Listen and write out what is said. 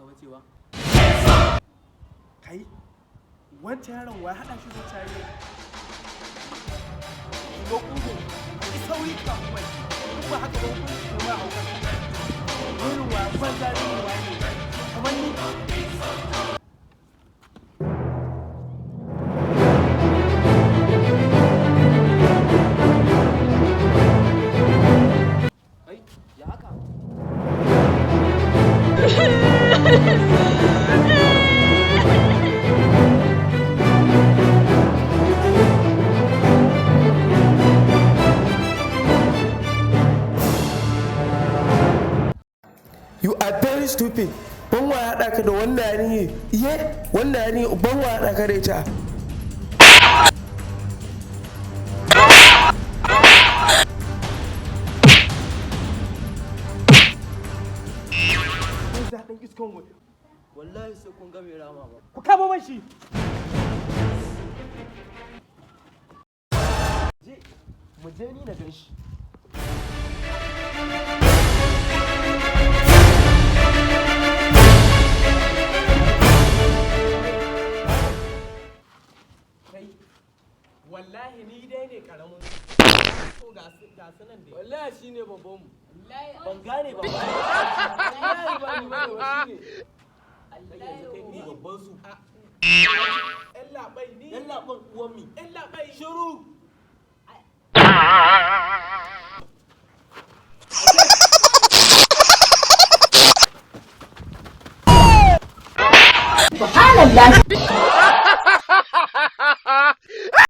ka bace ba. Kai, wancan yaron wa ya haɗa shi da tare? Shiga ƙugu, ki sauri ka mai. In ba haka ba, hukunci ko ba hauka. Wani wa banza ne, wa ne. Kamar ni. Kai, ya haka? You are very stupid. Ban wa ya haɗa ka da wannan yarinya? Iye, wannan yarinya, ban wa ya haɗa ka da ita? Banza ɗan iskan wai. Wallahi sai kun ga mai rama ba. Ku kama man shi. Je, mu je ni na gan shi. Kai, wallahi ni dai ne karamin. To ga su nan dai. Wallahi shine babban mu. Ban gane ba. Wallahi ba ni bane ba, shine. Kai yanzu kai ne babban su. Yan labai ni. Yan laban uwan mi. Yan labai. Shiru.